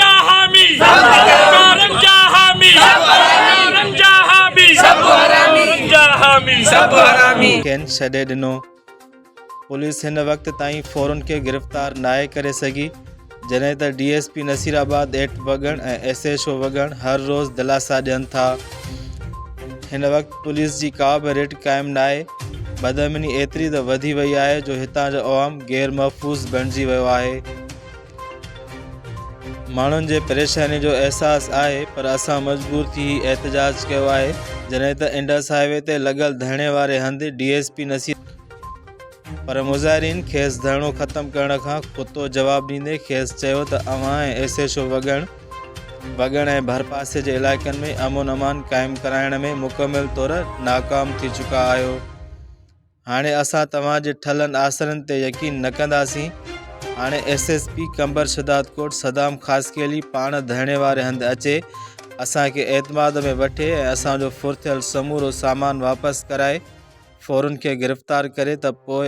جا حامي چورن جا حامي چورن جا حامي چورن جا حامي سڀ حرامي. کين ڇڏي ڏنو. پوليس هن وقت تائين ڦورن کي گرفتار ناهي ڪري سگهي، جڏهن ته D S P Nasirabad eight Wagan ۽ S H O Wagan هر روز دلاسا ڏين ٿا. هن وقت پوليس جي ڪا به رٽ قائم ناهي، بدامني ايتري ته وڌي وئي آهي جو هتان جو عوام غير محفوظ بڻجي ويو آهي. ماڻهن جي پريشاني جو احساس آهي پر اسان مجبور ٿي هي احتجاج ڪيو آهي جڏهن ته انڊس هاء وي تي لڳل ڌرڻي واري هنڌ ڊي ايس پي نصير پر مظاهرين کيس ڌرڻو ختم ڪرڻ کان کتو جواب ڏيندي کيس چيو ته اوهان ۽ ايس ايڇ او وڳڻ وڳڻ ۽ ڀرپاسي جي علائقن ۾ امن امان قائم ڪرائڻ ۾ مڪمل طور ناڪام ٿي چڪا آهيو هاڻي اسان توهان جي ٺلهن آسرن تي يقين نه ڪنداسين. هاڻي S S P Qambar Shahdadkot Saddam Khaskheli پاڻ ڌرڻي واري هنڌ اچي اسان کي اعتماد ۾ وٺي ۽ اسان جو ڦر ٿيل سمورو سامان واپس ڪرائي ڦورن کي گرفتار ڪري ته پوء.